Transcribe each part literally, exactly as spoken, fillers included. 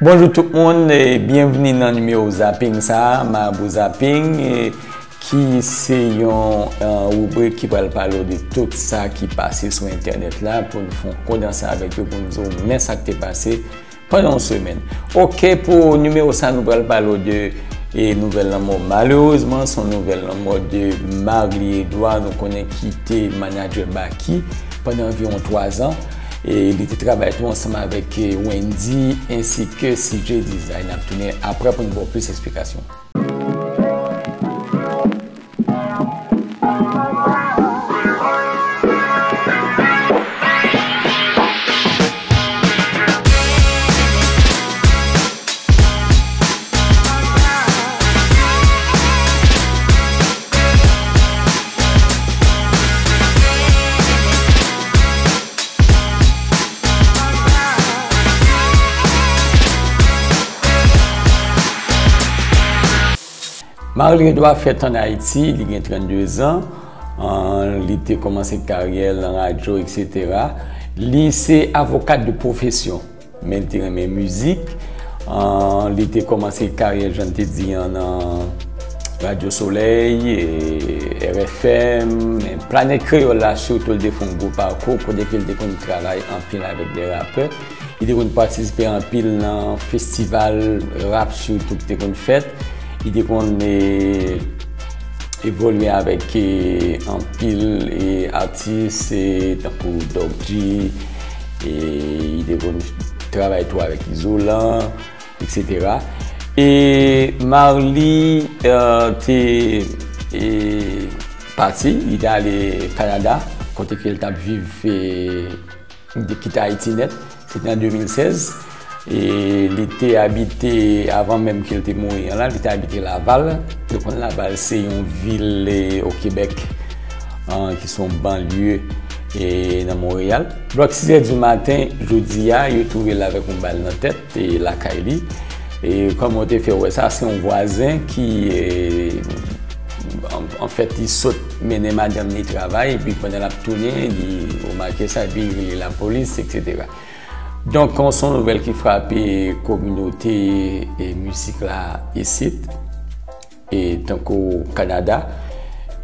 Bonjou tout moun e byenvni nan nimewo Zapping sa a, Marabou Zapping, e ki se yon, eh, ribrik ki pral pale w de tout sa ki pase sou entènèt la, pou n fè yon kondanse avèk yo, pou n di w men sa k te pase pandan yon semèn. Oke, pou nimewo sa, nou pral pale w de, e, nouvèl lanmò. Malerezman, se yon nouvèl lanmò de Marly Edouard, nou konnen ki te manadjè Baky pandan anviwon twa zan. E li te travay tou ansanm avèk, e, Wendyy ensi ke C J Design. N ap tounen apre pou n ba w plis eksplikasyon. Marly Edouard fèt ann Ayiti, li gen trannde zan. An, li te kòmanse karyè l nan radyo, etsetera. Li se avoka de pwofesyon, men li te renmen mizik. An, li te kòmanse karyè, jan n te di an, nan Radyo Solèy, e, R F M, men Planèt Kreyòl la, sitou, li te fè yon gwo pakou, kote ke li te konn travay anpil avèk de rapè. Li te konn patisipe anpil nan festival rap sitou ki te konn fèt. Li te konn, e, evolye avèk, e, anpil, e, atis, e, tankou Doc G, e, li te konn travay tou avèk Izolan, etsetera. E Marly, e, te, e, pati, li te ale Kanada, kote ke l t ap viv, e, li te kite Ayiti nèt. Se te an de mil sèz. E li te abite, avan menm ke l te mouri an la, li te abite Laval. Nou konn Laval se yon vil, e, o Kebèk, an, ki se yon banlye, e, nan Monreyal. Bò sis è di maten, jodi a, yo twouve l avèk yon bal nan tèt, e, lakay li. E kòman w te fè wè sa, se yon vwazen ki, e, an, anfèt, li sot mennen madanm li travay, epi pandan l ap tounen, li remake sa, epi li rele lapolis, etsetera. Donk, se yon nouvèl ki frape kominote, e, mizik la isit, e tankou Kanada,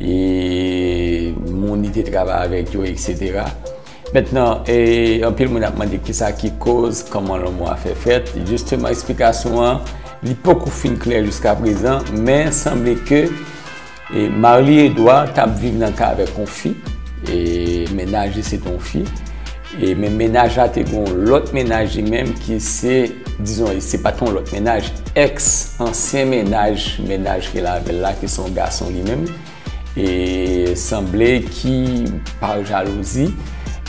e moun li te travay avèk yo, etsetera. Mentnan, e, anpil moun ap mande kisa ki koz, kòman lanmò a fè fèt. Jisteman, eksplikasyon an, li poko fin klè jiskaprezan, men sanble ke, e, Marly Edouard t ap viv nan kay avèk yon fi, e, mennaj li se te yon fi, e, men mennaj la te gen yon lòt mennaj li menm ki se, dizon, se pa t yon lòt mennaj, èks, ansyen mennaj, mennaj ke l avè l la, ki se yon gason li menm. E sanble ki pa jalouzi,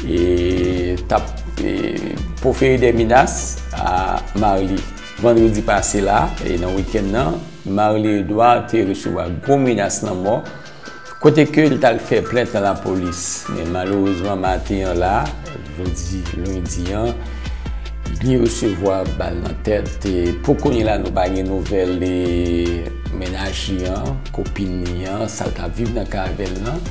e t ap, e, pwofere de menas a Marly. Vandredi pase la, e nan wikenn nan, Marly Edouard te resevwa gwo menas lanmò, kote ke l t al fè plent nan lapolis. Men malerezman, maten an la, jodi lendi an, li resevwa bal nan tèt. E pou kounye la, nou pa gen nouvèl, e, mennaj li an, kopin li an, sa l t ap viv nan kay avè l lan.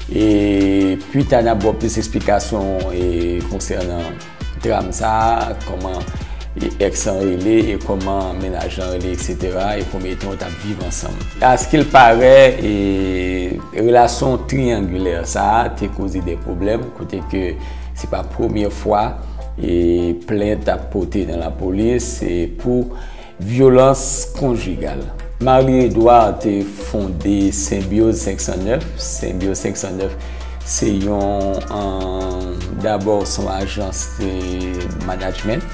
E pita n ap ba w plis eksplikasyon, e, konsènan dram sa a, kòman, e, èks lan rele, e kòman mennaj lan rele, etsetera, e konbyen tan yo t ap viv ansanm. A ce qu'il paraît, e, relasyon triyangilè sa a te koze de pwoblèm, kote ke se pa premye fwa, e, plent ap pote nan lapolis, e pou vyolans konjigal. Marly Edouard te fonde Symbiose senk san nèf. Symbiose senk san nèf, se yon, an, dabò, se yon ajans de management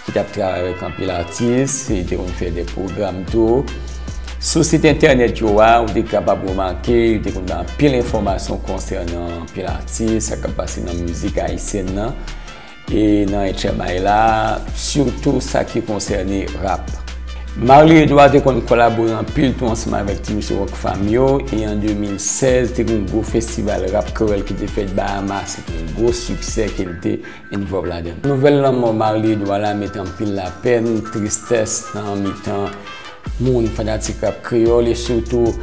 ki t ap travay avèk anpil atis, e te konn fè de pwogram tou. Sou sit entènèt yo a, ou te kapab remake, yo te konn bay anpil enfòmasyon konsènan anpil atis, sa k ap pase nan mizik ayisyèn nan, e nan H M I la, sitou sa ki konsène rap. Marly Edouard te konn kolabore anpil tou ansanm avèk ti mesye Rockfam yo, e an de mil sèz, te gen yon gwo festival rap kreyòl ki te fèt Bahamas, se te yon gwo siksè ke l te involve ladan l. Nouvèl lanmò Marly Edouard la mete anpil lapèn, tristès nan mitan moun fanatik rap kreyòl e sitou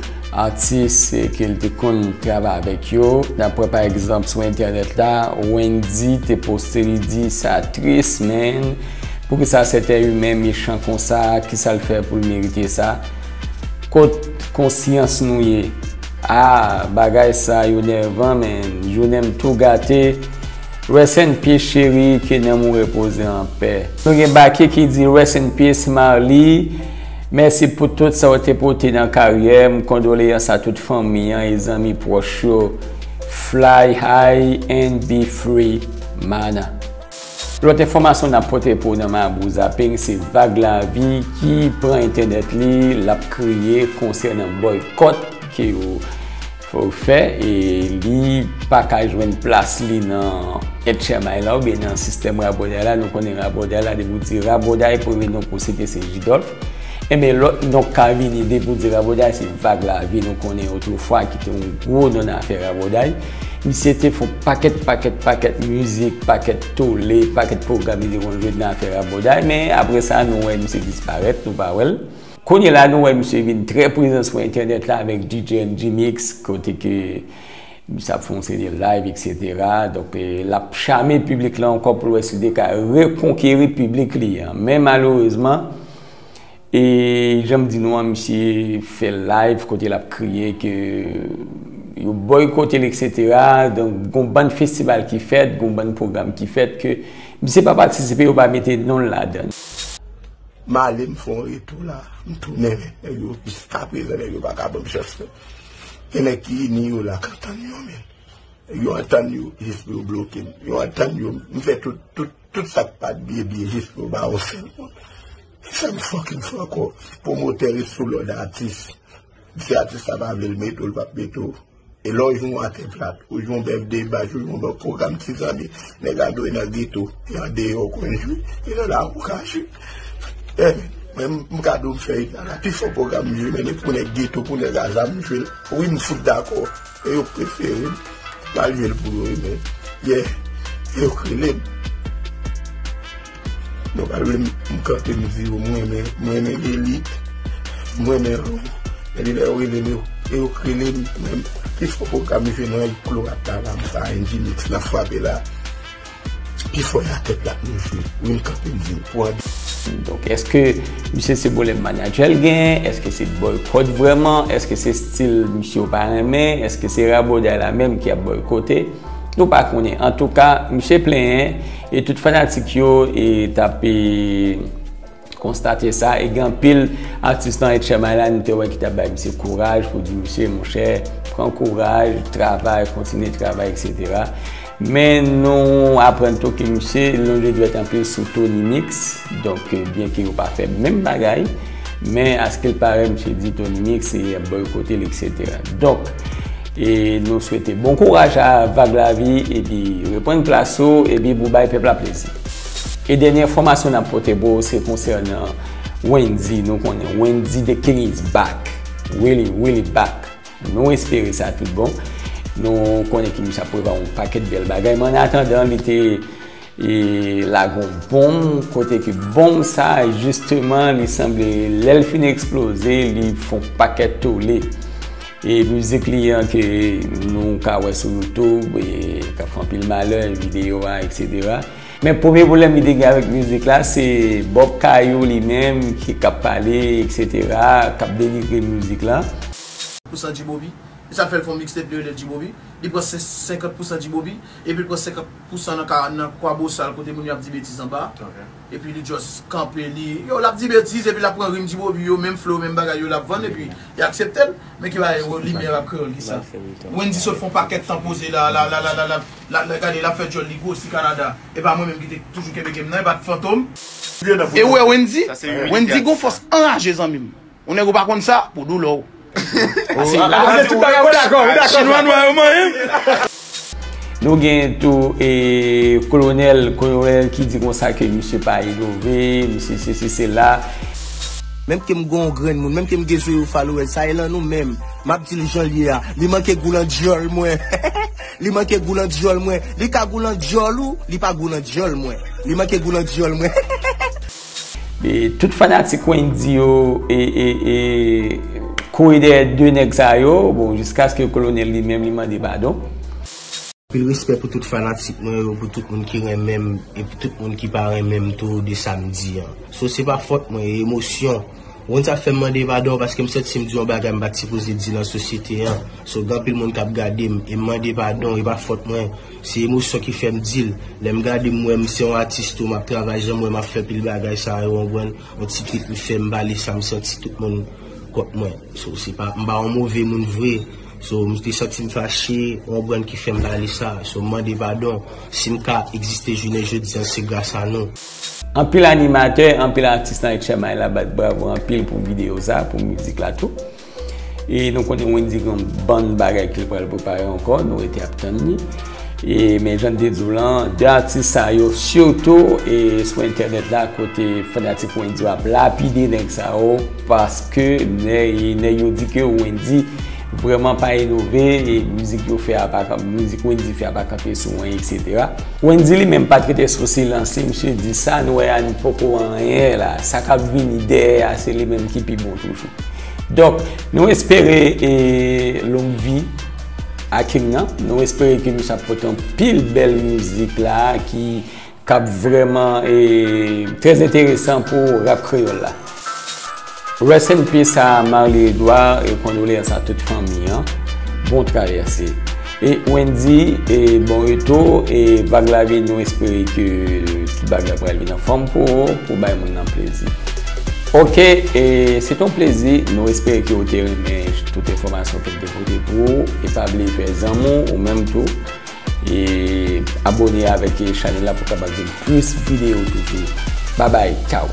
atis, e, ke l te konn travay avèk yo. Daprè, pa egzanp, sou entènèt la, Wendyy te poste, li di, "Sa tris, man. Poukisa sèten imen mechan konsa? Kisa l fè pou l merite sa? Kot konsyans nou ye? Ah, bagay sa yo nèvan, men jounen m tou gate. Rest in peace, cheri, ke nanm ou repoze an pè. Nou gen Baky ki di, rest in peace, Marly. Mèsi pou tout sa w te pote nan karyè m. Kondoleyans a tout fanmi an e zanmi pwòch yo. Fly high and be free, Mana. Lòt enfòmasyon n ap pote pou w nan Marabout Zapping, se Vag Lavi ki pran entènèt li, l ap kriye konsènan bòykòt ke yo fè, e li pa ka jwenn plas li nan H M I la oubyen nan sistèm rabòday la. Nou konnen rabòday la, depi w di rabòday, premye non k ou site se Jidolph. Enben, lòt non k ka vini depi w di rabòday, se Vag Lavi. Nou konnen otrefwa ki te yon gwo non nan afè rabòday. Misye te fè yon pakèt, pakèt, pakèt mizik, pakèt tole, pakèt pwogram li te konn jwe nan afè rabòday. Men apre sa, nou wè misye disparèt, nou pa wè l. Kounye la, nou wè misye vin trè prezan sou entènèt la avèk D J M G Mix, kote ke misye ap fè yon seri de live, et cetera. Donk, e, l ap chame piblik la ankò pou l wè si l te ka rekonkeri piblik li an. Men malerezman, e, jan m di nou an, misye fè live kote l ap kriye ke yo bòykote l, et cetera. Donk, gon bann festival ki fèt, gon bann pwogram ki fèt ke misye pa patisipe, yo pa mete non l ladan. M ale, m fè yon retou la, m tounen, men nèg yo, jiskaprezan, nèg yo pa ka ban m chans, men. Gen nèg ki ini yo la, k antann yo, men. Yo antann yo, jis pou yo bloke m. Yo antann yo, m fè tout, tout, tout sa k pa t byen, byen, jis pou yo ba yon sèl moun. E sa m fucking fè ankò. Pwomotè ret sou lòd atis. Si atis la pa vle l mete w, l p ap mete w. E lè w jwenn yon atè plat, ou jwenn yon bèf de bach, ou jwenn yon bèf pwogram ti zanmi, nèg la dwe nan geto, e andeyò w konn jwe, e nan lari w ka jwe. Eh, mwen, m ka di w m fè hit la, la pi fò pwogram m jwe, men ni pou nèg geto, pou nèg a zam m jwe l. Wi, m fout dakò. E yo prefere m. M al jwe l pou yo, men. Yeah. E yo k rele m. Donk, al vle m, m kanpe, m di yo, m renmen, m renmen Elit, m renmen Ron. Epi lè yo rele m, yo, e yo k rele m, men, pi fò pwogram m jwe nan Klo Atala, m sa N G Mix nan frape la. Pi fò y a tèt la pou m jwe. Wi, m kanpe, m di m, pran. Donk, èske misye se pwoblèm manadjè l gen? Èske se bòykòt vrèman? Èske se stil misye yo pa renmen? Èske se rabòday la menm ki ap bòykote? Nou pa konnen. Antouka, misye plenyen e tout fanatik yo e t ap, e, konstate sa. E gen anpil atis nan H M I la, nou te wè ki t ap bay misye kouraj pou di misye, monchè, pran kouraj, travay, kontinye travay, et cetera. Men nou aprann tou ke misye lonje dwèt anpil sou Tony Mix. Donk, byen ke yo pa fè menm bagay, men aske l parèt, misye di Tony Mix e ap bòykote l, et cetera. Donk, e nou swete bon kouraj a Vag Lavi, epi reprann plas ou, epi pou bay pèp la plezi. E dènye enfòmasyon n ap pote pou ou, se konsènan Wendy. Nou konnen Wendy the King is back. Really, really back. Nou espere sa tout bon. Nou konnen ke misye ap prepare yon pakèt bèl bagay, men an atandan, li te, e, lage yon bonm, kote ke bonm sa, jisteman, li sanble, lè l fin eksploze, li fè yon pakèt tole. E mizik li an ke nou ka wè sou YouTube, e k ap fè anpil malè, videyo a, et cetera. Men premye pwoblèm li te gen avèk mizik la, se Bob Kayou li menm ki, k ap pale, et cetera, k ap denigre mizik la. Pou san Djibobi. E sa fè l fè yon mixtape li rele l Djibobi. Li pran sen-, senkant pou san Djibobi, epi l pran senkant pou san nan ka-, nan Kwabosal kote moun yo ap di betiz anba. Ok. Epi li just kanpe, li, yo, l ap di betiz, epi l ap pran rim Djibobi yo, menm flow, menm bagay yo, l ap vann, epi y aksepte l. Men ki bagay, limyè rap kreyòl ki sa. Wendy sot fè yon pakèt tan poze la, la, la, la, la, la, la, gade, l ap fè djòl li gwosi Kanada. E pa mwen menm ki te toujou kenbe game nan, e pa t Fantom. E ou wè Wendy? Wendy gon fòs anraje, zanmi m. Yon nèg ou pa konn sa, pou doulè w. Pase la. Tout bagay, ou dakò, ou dakò. Chinwa nwa yo manyen. Nou gen tou, e, Kolonèl, Kolonèl ki di konsa ke misye pa inove, misye sesi, sela. Menm ke m gon grenn moun, menm ke m gen zewo followers, sa e lan nou menm. M ap di l jan l ye a. Li manke gou lan djòl mwen. Li manke gou lan djòl mwen. Li ka gou lan djòl ou, li pa gou lan djòl mwen. Li manke gou lan djòl mwen. E tout fanatik Wendy yo, e, e, e, kouri dèyè de nèg sa yo, bon, jiskaske Kolonèl li menm li mande padon. Anpil respè pou tout fanatik mwen yo, pou tout moun ki renmen m, epi tout moun ki pa renmen m tou de sa m di an. So, se pa fòt mwen, e emosyon. Ou konn sa fè m mande padon, paske m santi m di yon bagay m pa t sipoze di nan sosyete an. So, gen anpil moun k ap gade m, e m mande padon, e pa fòt mwen. Se emosyon ki fè m di l. Lè m gade m wè m se yon atis tou, m ap travay, jan m wè m ap fè pil bagay sa yo, w konprann? Yon ti krik li fè m pale sa, m santi tout moun kont mwen. So, se pa, m pa yon move moun vre. So, m te santi m fache, yon brand ki fè m pale sa. So, m mande padon. Si m ka egziste jounen jodi an, se gras a nou. Anpil animatè, anpil atis nan H M I la bat bravo anpil pou videyo sa, pou mizik la tou. E nou konnen Wendyy gen yon bann bagay ke l pral prepare ankò, nou rete ap tann li. E, men jan n te di w lan, de atis sa yo, sitou, e, sou entènèt la, kote fanatik Wendyy yo ap lapide nèg sa yo, paske nèg, nèg yo di ke Wendyy vrèman pa inove, e mizik yo fè a pa ka, mizik Wendyy fè a pa kanpe sou anyen, etsetera. Wendyy li menm pa t rete sou silans li, misye di sa nou wè a nou poko anyen la, sa k ap vini dèyè a, se li menm ki pi bon toujou. Donk, nou espere, e, long vi a King nan. Nou espere ke misye ap pote yon pil bèl mizik la ki, k ap vrèman, e, trè enteresan pou rap kreyòl la. Rest in peace a Marly Edouard, e kondoleyans a tout fanmi an. Bon travèse. E Wendyy, e bon retou, e vag la vin, nou espere ke tout bagay pral vin anfòm pou ou, pou bay moun nan plezi. Ok, e se t on plezi, nou espere ke ou te renmen tout enfòmasyon ke n te pote pou ou, e pa bliye fè zanmi w, ou menm tou, e abone avèk chanèl la pou w kapab jwenn plis videyo toujou. Babay, tchaw!